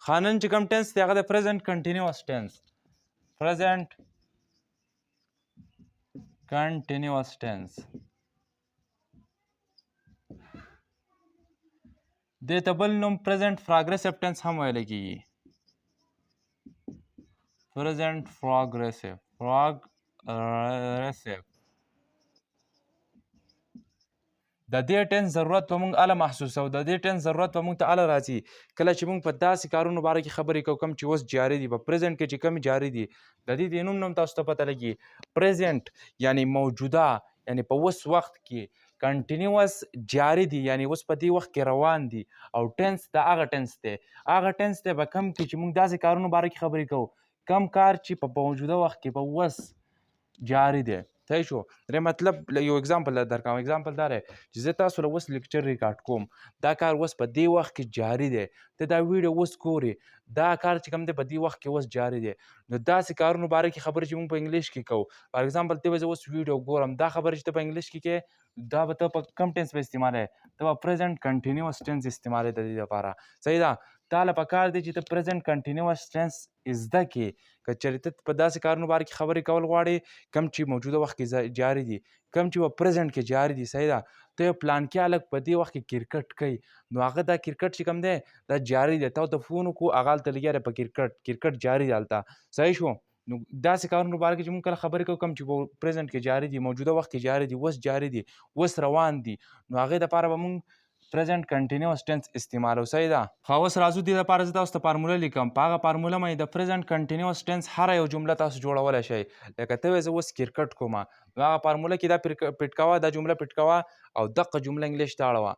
خانن چې کوم ټینس دی هغه د پریزنټ کنټینیوس ټینس، پریزنټ کنټینیوس ټینس. دې ته بل نوم پریزنټ پروګریسیو ټینس هم ویل کېږي. پریزنټ پروګریسیو، پروګریسیو. د دې ټینس ضرورت به موږ اله محسوسو، د دې ټینس ضرورت به موږ ته اله راځي کله چې موږ په داسې کارونو باره کې خبرې کوو کوم چې اوس جاري دي، په پریزنټ کې چې کوم جاري دي. د دې د نوم نوم تاسو ته پته لګي. پریزنټ یعنی موجوده، یعنی په اوس وخت کې کنټینیوس جاري دي، یعنی اوس په دې وخت کې روان دي. او ټینس دا هغه ټینس دی، هغه ټینس دی په کوم کې چې موږ داسې کارونو باره کې خبرې کوو کوم کار چې په موجوده وخت کې په اوس جاري دی. صحیح شو؟ درې مطلب یو اگزامپل درکوم. اگزامپل دا دی چې زه تاسو له اوس لیکچر ریکارډ کوم، دا کار اوس په دې وخت کې جاري دی، ته دا ویډیو اوس ګورې، دا کار چې کوم دی په دې وخت کې اوس جاري دی. نو داسې کارونو باره کې خبرې چې موږ په انګلیش کې کوو، فار اگزامپل ته به زه اوس ویډیو ګورم، دا خبرې چې ته په انګلیش کې کې دا به ته په کوم ټینس به استعمالوې؟ ته به پریزنټ کنټینیوس ټینس استعمالوې د دې لپاره. صحیح ده؟ تا له پکار دی چې ته پریزنټ کنټینیوس ټینس زده کړې. که چېرې ته په داسې کارونو باره کې خبرې کول غواړې کوم چې موجوده وخت کې جاري دي، کوم چې په پریزنټ کې جاري دي، صحیح ده، ته یو پلانکي هلک په دې وخت کې کرکټ کوي، نو هغه دا کرکټ چې کوم دی دا جاري دی، تا ورته فون وکړو، هغه هلته لګیا دی په کرکټ، کرکټ جاري دی هلته. صحیح شو؟ نو داسې کارونو باره کې چې موږ کله خبرې کوو کوم چې په پریزنټ کې جاري دي، موجوده وخت کې جاري دي، اوس جاري دي، اوس روان دي، نو هغې دپاره به موږ پریزنټ کنټینیوس ټینس استعمالو. صحیح ده؟ ښه، اوس راځو دې دپاره زه تاسو ته فارموله لیکم. په هغه فارموله باندې د پریزنټ کنټینیوس ټینس هره یو جمله تاسو جوړولی شئ. لکه ته وایې زه اوس کرکټ کوم، نو هغه فارموله کې دا پټ کوه، دا جمله پټ کوه او دقه جمله انګلیش ته اړوه،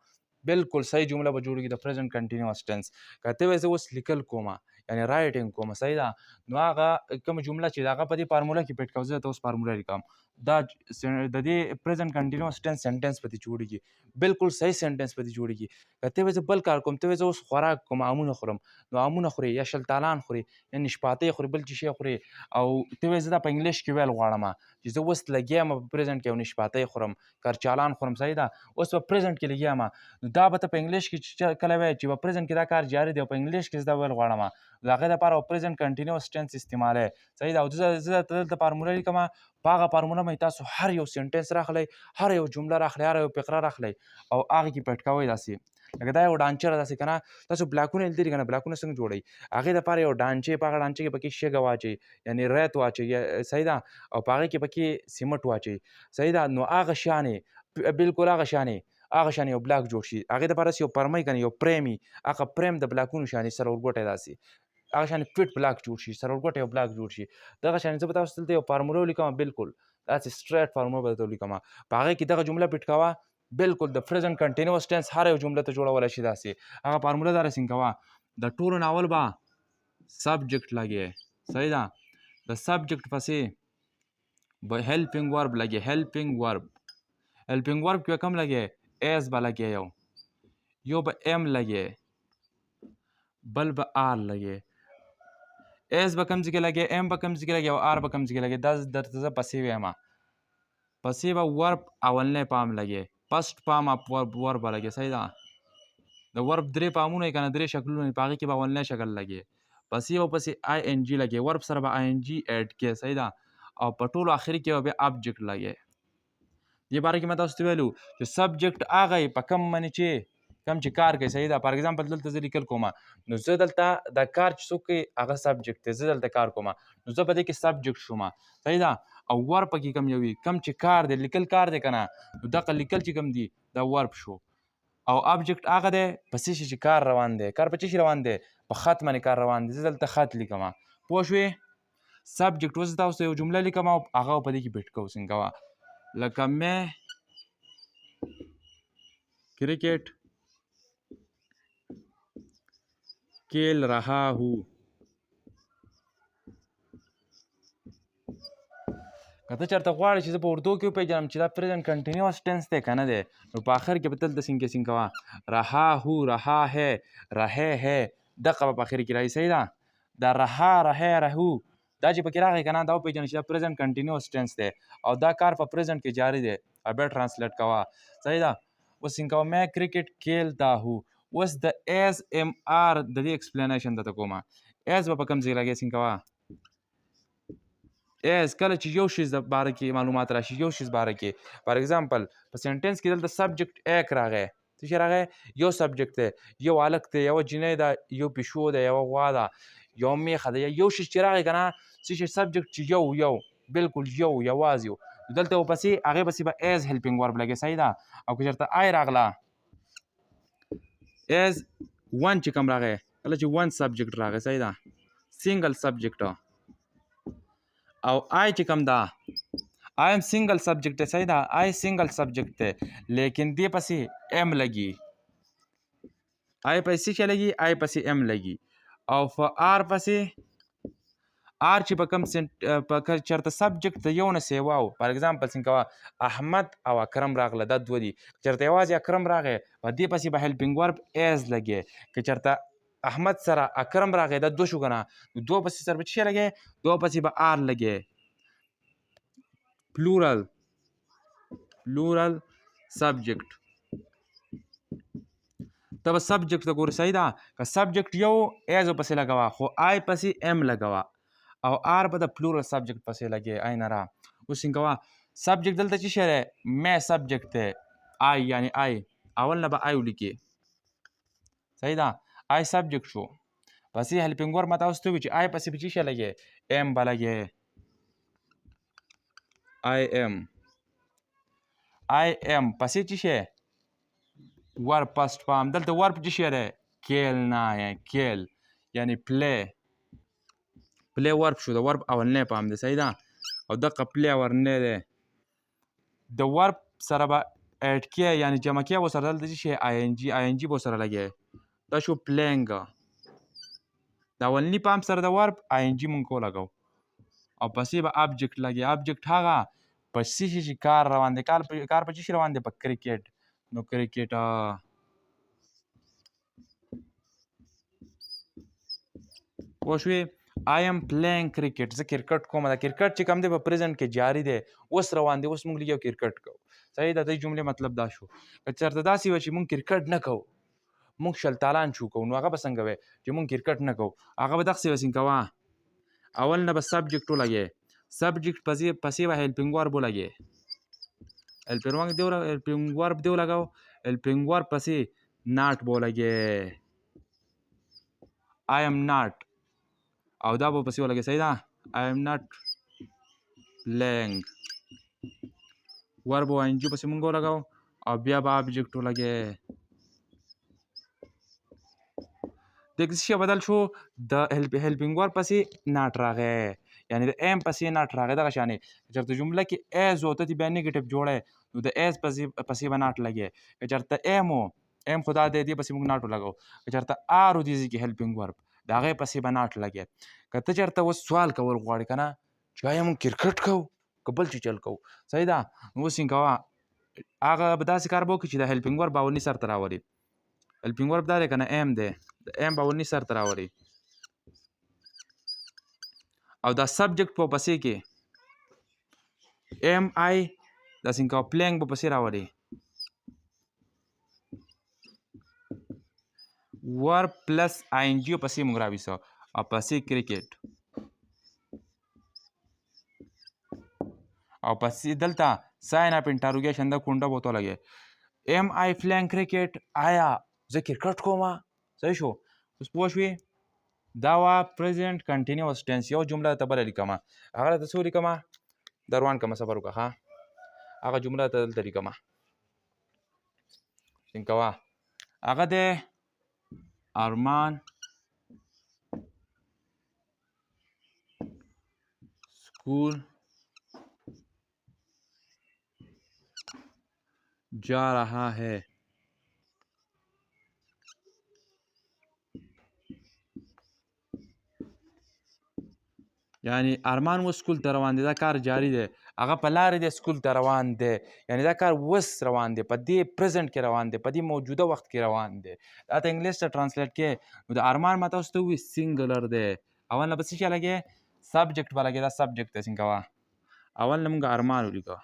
بالکل صحیح جمله به جوړېږي د پریزنټ کنټینیوس ټینس. که ته وایې زه اوس لیکل کوم، یعنی رایټینګ کوم، صحیح ده، نو هغه کومه جمله چې هغه په دې فارموله کې پټ کوه، زه ته اوس فارموله لیکم، دا د دې پریزنټ کنټینیوس ټینس سنټنس په دې جوړېږي، بالکل صحیح سنټنس په دې جوړېږي. که ته وایې زه بل کار کوم، ته وایې زه اوس خوراک کوم، آمونه خورم، نو آمونه خورې یا شلتالان خورې یا نشپاتۍ خورې، بل څه شی خورې، او ته وایې زه دا په انګلیش کې ویل غواړم چې زه اوس لګیا یم په پریزنټ کې او نشپاتۍ خورم، کرچالان خورم، صحیح ده، اوس په پریزنټ کې لګیا یم، نو دا به ته په انګلیش کې چې کله وایې چې په پریزنټ کې دا کار جاري دی او په انګلیش کې زه دا ویل غواړم، د هغې دپاره به پریزنټ کنټینیوس ټینس استعمالوې. صحیح ده؟ او زه درته دلته فارموله لیکم، په هغه فارموله باندې تاسو هر یو سنټنس راخلئ، هر یو جمله راخلئ، هر یو فقره راخلئ او هغې کې پټ کوئ داسې. لکه دا یو ډانچه ده داسې که نه، تاسو بلاکونه لیدلي که نه، بلاکونه څنګه جوړوي، هغې دپاره یو ډانچې، په هغه ډانچې کې پکې شګه واچوي، یعنی ریت واچوي، صحیح ده، او په هغې کې پکې سیمټ واچوي، صحیح ده، نو هغه شانې بالکل هغه شانې، هغه شان یو بلاک جوړ شي. هغې دپاره داسې یو پرمۍ که نه، یو پریم وي، هغه پریم د بلاکونو شانې سره ورګوټی داسې، هغه شان فټ بلاک جوړ شي، سره ورګوټی یو بلاک جوړ شي. دغه شان زه به تاسو دلته یو فارموله ولیکم، بالکل داسې سټریټ فارموله به درته ولیکم، په هغې کې دغه جمله پټ کوه، بالکل د پریزنټ کنټینیوس ټینس هر یو جمله ته جوړولی شي داسې. هغه فارموله دا رسم کوه، د ټولو نه اول به سبجیکټ لګې، صحیح ده، د سبجیکټ پسې به هیلپینګ ورب لګې، هیلپینګ ورب، هیلپینګ ورب کې به کوم لګې؟ ایس به لګې، یو به ایم لګې، بل به آر لګې. ایس به کوم ځای کې لګې، ایم به کوم ځای کې لګې او آر به کوم ځای کې لګې، دا درته زه پسې وایم. پسې به ورب اولنی پام لګې، فرست پام اپ ورب، ورب به لګې، صحیح ده. د ورب درې پامونه یې که نه، درې شکلونه یې، په هغې کې به اولنی شکل لګې، پسې به پسې آی ان جي لګې، ورب سره به آی ان جي اډ کې، صحیح ده، او په ټولو آخري کې به بیا ابجیکټ لګې. دې باره کې ما تاسو ته ویلو چې سبجیکټ هغه یې په کوم باندې چې کوم چې کار کوي، صحیح ده. فار اگزامپل دلته زه لیکل کوم، نو زه دلته دا کار چې څوک کوي هغه سبجیکټ دی، زه دلته کار کوم، نو زه په دې کې سبجیکټ شوم، صحیح ده. او ور پکې کوم یو وي، کوم چې کار دی، لیکل کار دی که نه، نو دغه لیکل چې کوم دی دا ورب شو. او ابجیکټ هغه دی په څه شي چې کار روان دی، کار په څه شي روان دی، په خط باندې کار روان دی، زه دلته خط لیکم، پوه شوې؟ سبجیکټ اوس تاسو ته یو جمله لیکم او هغه په دې کې پټ کوو. څنګه وه؟ لکه مې کرکټ کھیل رہا ہوں. که ته چېرته غواړې چې زه په اردو کې وپېژنم چې دا پریزنټ کنټینیوس ټینس دی که نه دی، نو په آخر کې به تل داسې څنګه کوه، رها هو، رها ہے، رهې ہے، دقه به په آخر کې راځي، صحیح ده. دا رها، رهې، رهو، دا چې پکې راغی که نه، دا وپېژنه چې دا پریزنټ کنټینیوس ټینس دی او دا کار په پریزنټ کې جاري دی، او بیا ټرانسلیټ کوه، صحیح ده. اوس څنګه کوه، مې کرکټ کھیلتا ہوں. اوس د is am are د دې explanation درته کوم. is به په کوم ځای لګي؟ څنګه کوه؟ is کله چې یو شیز د باره کې معلومات راشي، یو شیز باره کې، for example په sentence کې دلته subject ایک راغی، څه شی راغی؟ یو subject دی، یو هلک دی، یوه جینۍ ده، یو پیشو ده، یوه غوا ده، یو میخه ده، یو شیز چې راغی که نه، څه شی subject چې یو یو بالکل یو یوازې یو، دلته ورپسې هغې پسې به is helping verb لګي، صحیح ده. او که چېرته I راغله، is one چې کوم راغی، کله چې one subject راغی، صحیح ده، single subject، او I چې کوم ده، I am single subject دی، صحیح ده، I single subject دی، لیکن دې پسې am لګي، I پسې څه لګي؟ I پسې am لګي. او په are پسې are چې په کوم په چېرته subject د یو نه سیوا و، for example څنګه وه، احمد او اکرم راغله، دا دوه دي، چېرته یوازې اکرم راغی په دې پسې به helping verb is لګي، که چېرته احمد سره اکرم راغی دا دوه شو که نه، نو دوه پسې سره به څه شی لګي؟ دوه پسې به are لګي، plural subject. ته به subject ته ګورې، صحیح ده. که subject یو is پسې لګوه، خو I پسې am لګوه، او are به د plural subject پسې لګي، آی نه را. اوس څنګه وه؟ subject دلته څه شی دی؟ مې subject دی، I، یعنی I، اول نه به I ولیکې، صحیح ده، I subject شو، پسې helping verb ما تاسو ته وویل چې I پسې به څه شی لګي؟ am به لګي، I am، I am پسې څه شی؟ verb first form. دلته verb څه شی دی؟ کھیلنا ہے، کھیل یعنی play، play verb شو، د verb اولنی form دی، صحیح ده، او دقه play اولنی دی، د verb سره به add کې یعنی جمع کې به سره دلته څه شی؟ ing، ing به سره لګي، دا شو playing. د اولني form سره د verb ing مونږ ولګو، او پسې به object لګي، object هغه په څه شي چې کار روان دی، کار په څه شي روان دی؟ په کرکټ، نو کرکټ. پوه شوې؟ I am playing cricket، زه کرکټ کوم. دا کرکټ چې کوم دی په present کې جاری دی، اوس روان دی، اوس موږ لګیو کرکټ کوو، صحیح ده. د دې جملې مطلب دا شو. که چېرته داسې وه چې موږ کرکټ نه کوو، موږ شلتالان شو کوو، نو هغه به څنګه وی چې موږ کرکټ نه کوو؟ هغه به دغسې وه څنګه وه، اول نه به subject ولګې، subject پسې به helping verb ولګې، helping verb دی ولګاو، helping verb پسې not به ولګې، I am not، او دا به پسې ولګې، صحیح ده، I am not playing، verb ing پسې مونږ ولګاو، او بیا به object ولګې. دې کې څه شی بدل شو؟ د helping verb پسې not راغی، یعنی د am پسې not راغی. دغه شانې که چېرته جمله کې is و، ته دې بیا negative جوړی، نو د is پسې به not لګې. که چېرته am و، am خو دا دی، دې پسې موږ not ولګو. که چېرته are و دې ځای کې helping verb، د هغې پسې به not لګې. که ته چېرته اوس سوال کول غواړې که نه، چې آیا موږ کرکټ کوو که بل څه چل کوو، صحیح ده، نو اوس څنګه کوه؟ هغه به داسې کار به وکړي چې د helping verb به اولني سر ته راولي. helping verb دا دی که نه، am دی، د am به اولني سر ته راولي، او دا subject په پسې کې am I، دا څنګه کوه؟ playing به پسې راولي، verb plus ing پسې موږ راویسو، او پسې کرکټ، او پسې دلته sign of interrogation دا کونډه به ورته ولګي، am I playing cricket، آیا زه کرکټ کوم؟ صحیح شو؟ اوس پوه شوې؟ دا وه present continuous tense. یو جمله درته بله لیکم، هغه درته څه ولیکم؟ دروان کړم، صبر وکړه، ښه، هغه جمله درته دلته لیکم. څنګه وه؟ هغه دی ارمان سکول جا رہا ہے۔ یعنی ارمان اوس سکول ته روان دی، دا کار جاری دی، هغه په لارې دی سکول ته روان دی، یعنی دا کار اوس روان دی، په دې present کې روان دی، په دې موجوده وخت کې روان دی. دا ته انګلیس ته translate کې، نو د ارمان ما تاسو ته وویل singular دی. اول نه به څه شی لګې؟ subject به لګې، دا subject دی. څنګه وه؟ اول نه موږ ارمان ولیکو،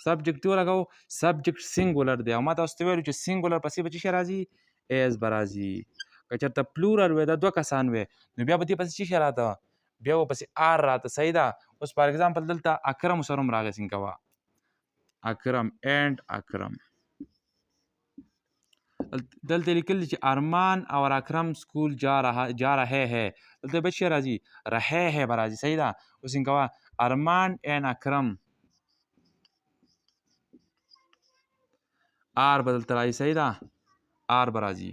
Subject ولګاو، subject singular دی او ما تاسو ته ویلو چې singular پسې به څه شی راځي؟ Is به راځي. که چېرته plural وی، دا دوه کسان وی، نو بیا به دې پسې څه شی راته؟ بیا به پسې are راته. صحیح ده. اوس for example دلته اکرم سره هم راغی. څنګه وه؟ اکرم and اکرم. دلته لیکل چې ارمان او اکرم سکول جا رہے ہے. دلته به څه راځي؟ رہے ہے به راځي. صحیح ده. اوس څنګه وه؟ ارمان and Akram are به دلته راځي. صحیح ده، are به راځي.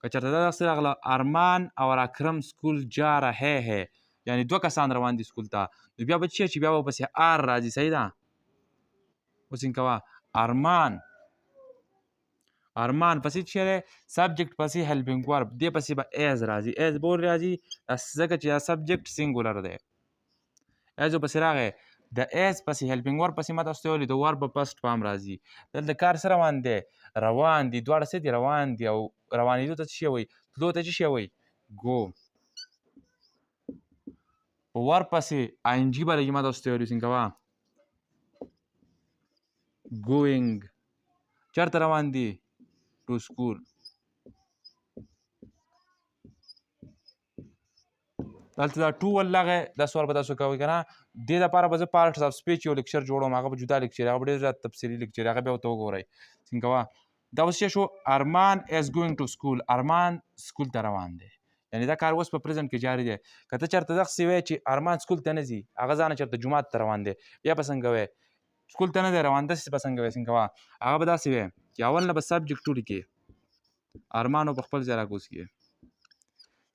که چېرته دا داسې راغله، ارمان او اکرم سکول جا رہے ہے، یعنی دوه کسان روان دي سکول ته، نو بیا به څه چې بیا به پسې are راځي. صحیح ده. اوس څنګه وه؟ ارمان، ارمان پسې چې دی subject پسې helping verb، دې پسې به is راځي. Is به ولې راځي؟ ځکه چې دا subject singular دی. Is پسې راغی، د is پسې helping verb پسې ما تاسو ته ویلي د verb په first form راځي. دلته کار څه روان دی؟ روان دي. دواړه څه دي؟ روان دي. او روانېدو ته څه شی وایي؟ تلو ته څه شی وایي؟ Go. په verb پسې ing به لګي. ما تاسو ته ویلي څنګه وه؟ Going. چېرته روان دي؟ To school. دلته دا to ول لغی، دا سوال به تاسو کوئ که نه؟ دې دپاره به زه parts of speech یو lecture جوړوم، هغه به جدا lecture، هغه به ډېر زیات تفصیلي lecture، هغه بیا ورته وګورئ. څنګه وه؟ دا اوس څه شو؟ ارمان is going to school. ارمان سکول ته روان دی، یعنی دا کار اوس په present کې جاري دی. که ته چېرته دغسې وایې چې ارمان سکول ته نه ځي، هغه ځانه چېرته جومات ته روان دی، بیا به څنګه وایې؟ سکول ته نه دی روان، داسې به څنګه وایې؟ څنګه وه؟ هغه به داسې وایې چې اول نه به subject ولیکې، ارمان په خپل ځای راکوز کړي،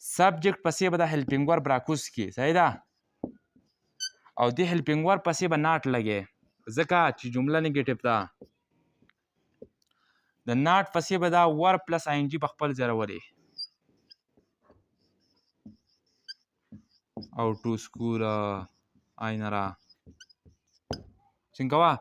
subject پسې به د helping verb راکوز کړي. صحیح ده. او دې helping verb پسې به not لګي، ځکه چې جمله negative ده. د not پسې به دا verb plus ing په خپل ځای راولي او to school آینه را. څنګه وه؟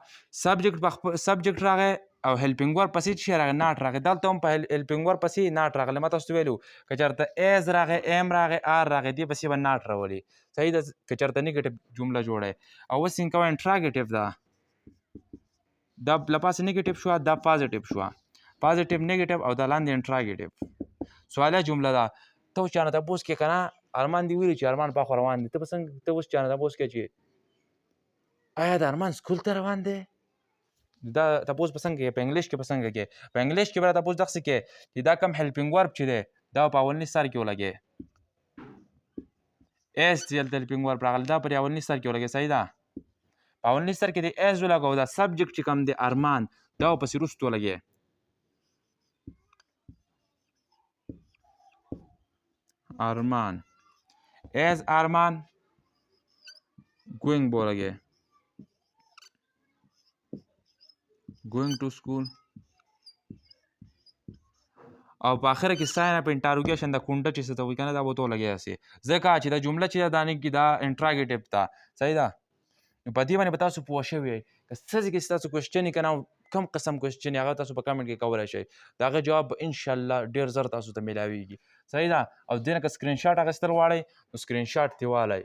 Subject په خپل subject راغی او helping verb پسې چې راغی؟ Not راغی. دلته هم په helping verb پسې not راغلی. ما تاسو ته ویلو که چېرته is راغی، am راغی، are راغی، دې پسې به not راولي. صحیح ده. که چېرته negative جمله جوړه. او اوس څنګه وه؟ Interrogative ده. دا له پاسه negative شوه، دا positive شوه، positive negative او دا لاندې interrogative سوالیه جمله ده. ته اوس چا نه تپوس کې که نه، ارمان دې ویلي چې ارمان په خوا روان دی، ته به څنګه، ته اوس چا نه تپوس کې چې آیا د ارمان سکول ته روان دی، دا تپوس به څنګه کې؟ په انګلیش کې به څنګه کې؟ په انګلیش کې به تپوس دغسې کې چې دا کوم helping verb چې دی دا په اولني سر کې ولګي. Is چې دلته helping verb راغلی دا پر اولني سر کې ولګي. صحیح ده. په اولني سر کې د is ولګو، دا subject چې کوم دی ارمان دا پسې وروسته ولګي. ارمان is ارمان going به ولګي، going to school. او په اخره کې sign of interrogation د کونډه چې څه ته وایي که نه، دا به ورته ولګي هسې، ځکه چې دا جمله چې ده دا نه دا interrogative ده. صحیح ده. نو په دې باندې به تاسو پوه شوي یئ. که څه ځای کې ستاسو question یې که نه، کوم قسم question هغه تاسو په comment کې کولی شئ، د هغه جواب به انشاءالله ډېر زر تاسو ته میلاویږي. صحیح ده. او دې نه که screenshot اخیستل غواړئ نو screenshot ترې والی.